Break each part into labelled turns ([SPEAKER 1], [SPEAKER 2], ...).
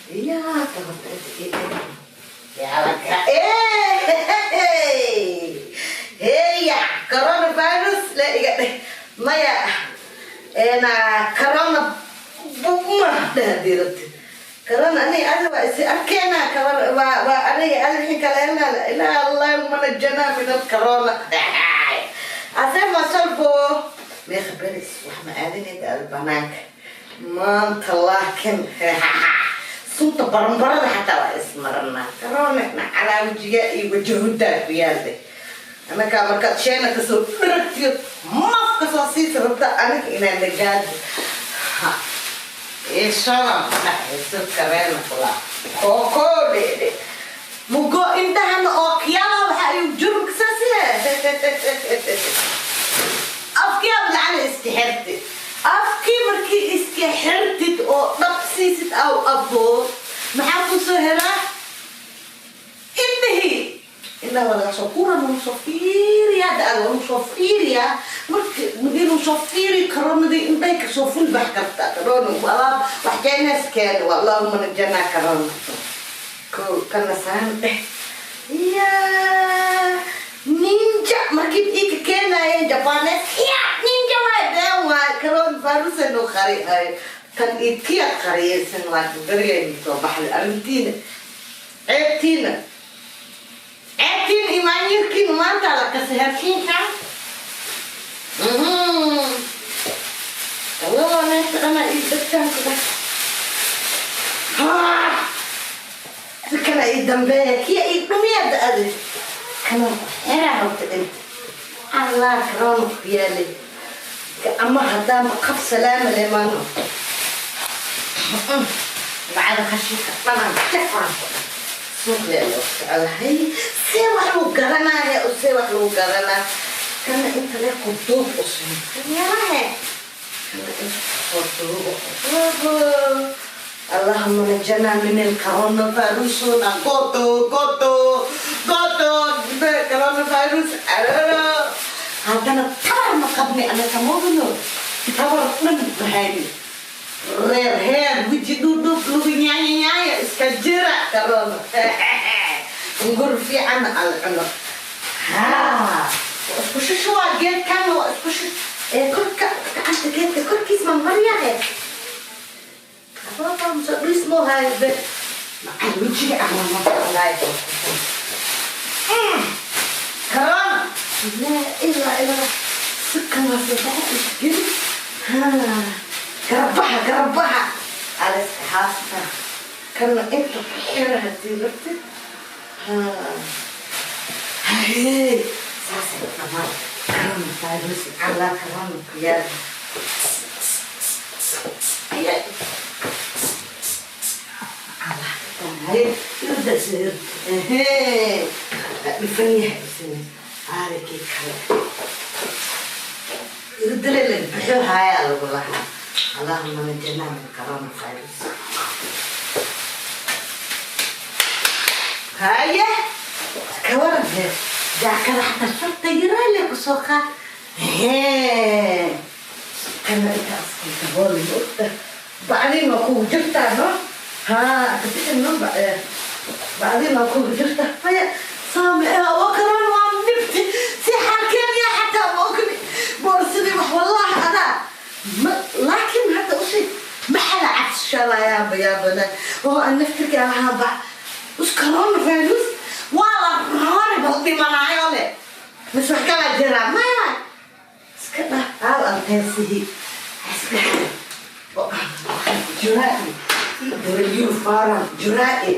[SPEAKER 1] Iya, ya heya, coronavirus la iga dheh. Maya, ena corona buma dhahdirati. Corona ani adi waa isi arkeena, waa aniga adi wixii kale helna. Ilaa Allahumma najana min alcorona. Ase masolbo meeqa beris wax ma aadinayda aada banaanka maanta, laakiin sunta baranbarada xataa waa ismaranaa. Corona calaa wejiga iyo wajahudaa ku yaalde. Anakaa markaad sheena kasoo dharagtiyo, maf kasoo siisa rabta aniga inaan nagaado ishadan ku dhaxayso kareena kula kookoo dhedhe mugo indhahana oo kiyaalaha waxa ayuu jurumka saasihe afkii lacala iska xirtid. Afkii markii iska xirtid oo dhab siisid aw aboo, maxaa kusoo helaa? Indhihii, indhaha waa laga soo kura, lagu soo fiiriyaa, da lagu soo fiiriyaa. Marka markii soo fiiri karoonadii indhahay kasoo fulbax karta. Corona alaab wax jaynas keena waa. Allahuma najana corona. Ko kana saan dheh ya ninja. Markii ika keenayeen Japanes ya ninja waay, been waay. Corona virus noo qari ay tan itiya qariyaysan, laakiin berigaynu soo baxday arrintiina. Ceebtiina, ceebtiina, imaanyirkiina maanta la kaseherkiinka. Allah, neefta dhana ii dhagtaan ku dhah. Si kale ii dambeeya kiya ii dhumiya da-ade kana xeraa horta inta Allah corona ku yaalay ama haddaama qaf salaama lemaano bacda khashinka dhanaan jafaan ku dhan suuq lee loo socdahay. See wax lagu garanaya, see wax lagu garanaa? Kana inta lee kuduub usun yarahe, kana inta kuduub. Allahumma najana min al-coronavirus. Goto, goto, goto, coronavirus. Haddana tabar ma qabni anaka, moogano tabar dhan bahayni. Reer heer weji dhudhub lagu nyaanya nyaanya iska jira. Corona ungur fiican al cuno. Ha waa isku shushuwaa geedkan, waa isku shush ee korka gacanta geedka korkiis ma maryahe. Ababa musa dhismo haybe macal wejiga ama ma corona. Laa ilaa ilaa si kala fiican isgeli. Garbaha, garbaha aliska haasta kana inta ku xira hadii rabtid. Haye, saasay dhamaan. Corona virus calaa corona ku yaal. Haye, haye, irdas ehe dhifan yahay isina aarikii kale irdale la bixo haya lagu lahaa. Allahumma najina min coronavirus. Haye, ka waran he jaakada xataa farta yaraale kusoo qaad. Hee, kana intaas dabooli ogta. Bacdiin waa kugu jirtaa, no ha kabixin, no bacdiin waa kugu jirta. Haya, saame oo corona waa nibti si xaalkeen xataa ma ogni boorsadii wax wallahi adaa ma. Laakiin hadda usii maxaa cabsashalayaaba yaabana oo aan naftirka lahaa ba us coronavirus waa la roori bal dhimanaayo le mis wax kala jira maya. Iska dhah aal anteesihi iska juraa-i W faran juraa-i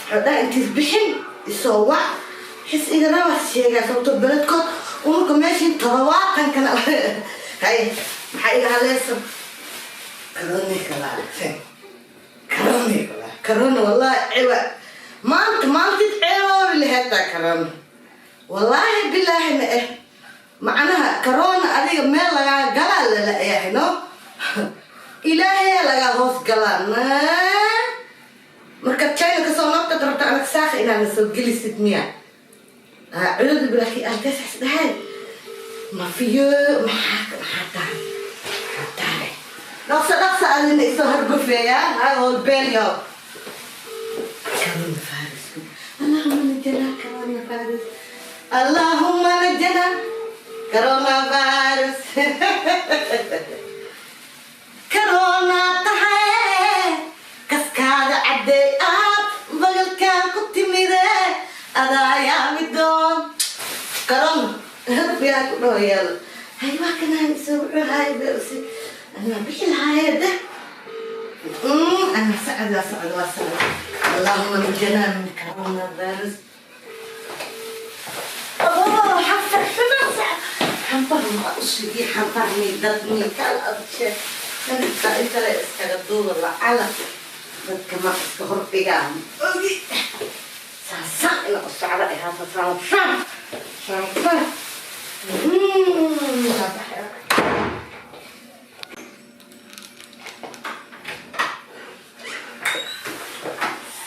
[SPEAKER 1] xodhaa intiis bixin isoo wac xis igana wax sheegaa sababtoo beledkood unuka meeshin todobaatankana. Hay, maxaa iga haleysan? Corona kala, corona kala, corona wallahi ciwa maanta maantid ceeboobi laheetaa corona, wallaahi bilaahi ma eh. Macnaha corona adiga meel lagaa galaa lala yahay, no ilaahayaa lagaa hoos galaa. Markaad China kasoo noqtad rabta anag saaka inaad na soo gelisid miya? Cududu bilaahi alkaas dhahay mafiyo. Maxaa tahay? Maxaa tahay? Dhaqso dhaqso adina isoo hargufeeya. Hay, holbeelyo. Coronavirus. Allahumma najana coronavirus. Allahumma najana coronavirus. Corona tahay kaskaada caddey aad bagalkaan ku timide adaa yaami doon corona yaa ku dhaho yaalo. Hay, waa kanaan isoo wuxuu haay beusi anaa bixi lahaayede. أنا سعد سعد وسعد. اللهم نجنا من كورونا فيروس. أوه، حفر حفر حنفر ما أشري حنفرني dadni kala adshe inta inta la iskaga duuba lacala dadka ma iska hordhigaan ogi saasaan ina u socda ihaata saasaan saasaan.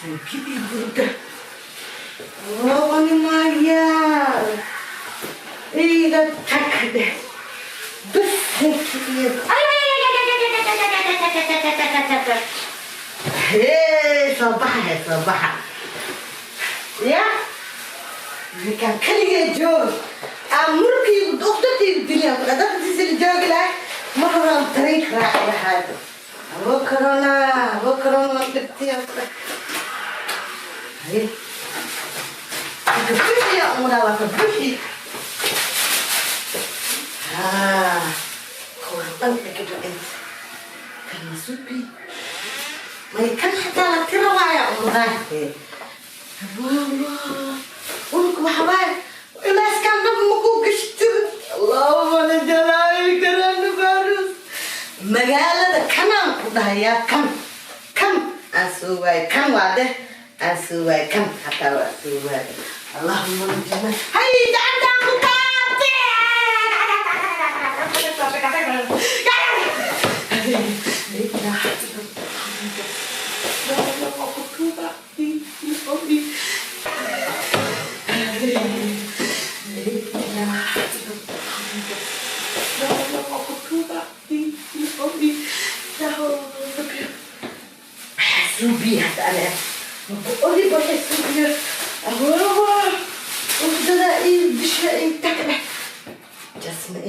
[SPEAKER 1] Sankidii burda oo iga tag dheh bas sankidiyo. Hee, soo baxa, hee, soo baxa ya ninkaan keligee joog aan murkaygu uqdadaygu dilaa dadkiisa la joogi lahay mar horaan tareenka raaci lahay. Abo corona, abo corona, dhibtiya. Haye, ka buuxiya umudaa, waa ka buuxi. Kuwan dhan dhigaba inta kan masubi may kan xataa la tira waaya umudaa. Ulka waxa waaye culayskaan dhab makuu gashto. Allahuma najalaayi coronavirus. Magaalada kanaan ku dhahayaa, kan kan aan soo waayay, kan waa dheh aan soo waayay, kan xataa waa soo waayay. Allahuma najana. Hay, gacantaan ku taabtay. Suubiya hadda aniga ogi waxay suubiya awaawa uqdada iyo disha iyo tag dheh jasma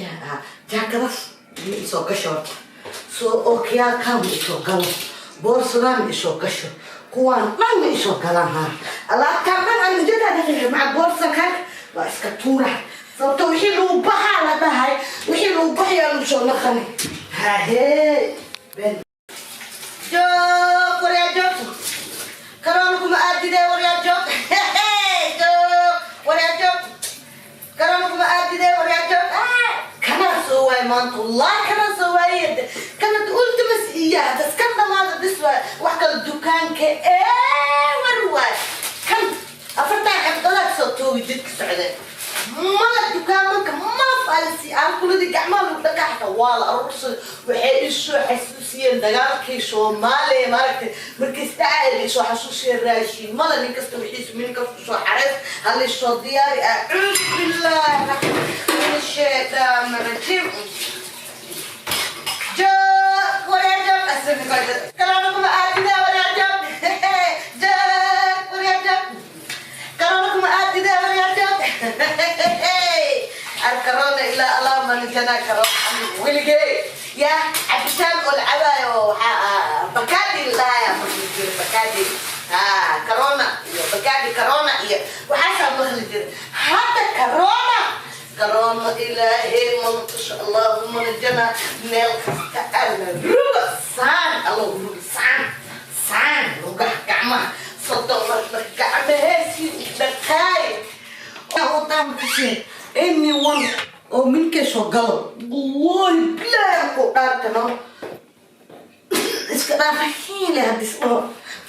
[SPEAKER 1] jaakadas ma isoo gasho horta soo ookiyaalkaa ma isoo galo, boorsadaan ma isoo gasho, kuwaan dhan ma isoo galaan. Ha, alaabtaan dhan aan ujeedaa maca boorsakan waa iska tuura, sababto wixii lagu baxaa la dhahay, wixii lagu baxayaa lagu soo naqani. Hahee, been joog, waryaa joog, karoona kuma aadidee, waryaa joog, joog, waryaa joog, karoona kuma aadidee, waryaa joog. Kanaa soo waay maanta, wallahi kanaa soo waayay. Kana ultimas iya das kan dhamaada bis waay, wax kale dukaanka ee war waay. Kan afartan xabdadaad soo toogi jidka socdeen mala dukaamanka mala faalisi aan kuladii gacmaha lagu dhaqaa xataa waa la aruursaday. Waxay isoo xasuusiyeen dagaalkii Soomaaliya, maaragtay, markii isdhacay isoo xasuusiyeen raashin mala nin kasta wixiisu min kasta usoo xareys halisoo diyaari. Acuudu billahi min ashaytaan rajiim. Joog, waryaa joog, kalaana kuma aadida, waryaa joog, joog, waryaa joog, corona kuma aadida, waryaa joog. Alcorona ilaa allahuma najana corona. Weligey ya cabitaan oo la cabaayo waxaa Bacardi la dhahayaa maqli jira, Bacardi ha corona iyo Bacardi corona iyo waxaasaa maqli jira. Hadda corona, corona ilaahay mantusha. Allahuma najana. Meel kasta alla ruga saan, alla ruga saan saan, lugaha gacmaha 30 mar gacmaheesii dhaqaay wadaan kushe anyone oo minkay soo galo, wallahi bilaahi ku dhaartano iska dhaafa hiile hadis dhaho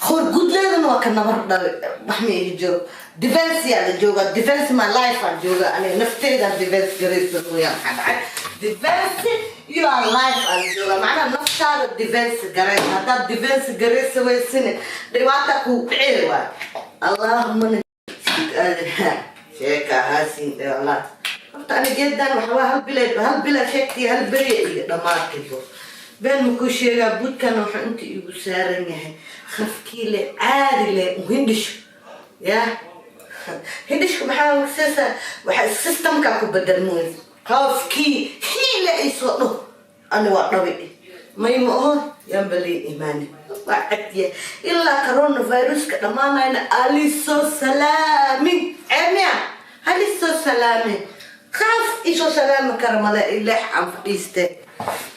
[SPEAKER 1] qoor gudleedana waa ka nabar dhale. Wax ma iga jiro, defense yaa la joogaa, defense my life aan jooga aniga nafteeda defense garaysan wayaan. Maxaa dhacay? Defense your life aan jooga, macnaha naftaada defense garaysa. Haddaad defense garaysa weysine dhibaata kuu dhicee waay. Allahuma sheeka haasin allah. Horta ani geedan waxaa hal bila, hal bila sheegtii, hal beriya iyo dhammaadkiibo been makuu sheegaa. Budkan wuxuu inta igu saaran yahay khafkii le caadi le uhindhisho. Ya hindhishka maxaa sesa waxa systemka ku bedelmoy. Qofkii hiila isoo dho, ani waa dhabi may ma aho, yaanba lii imaani, waa cadiya. Ilaa coronaviruska dhammaanayna alisoo salaamin ceemiya, halisoo salaamin. Qaaf isoo salaami kara male, ileex aan fadhiiste.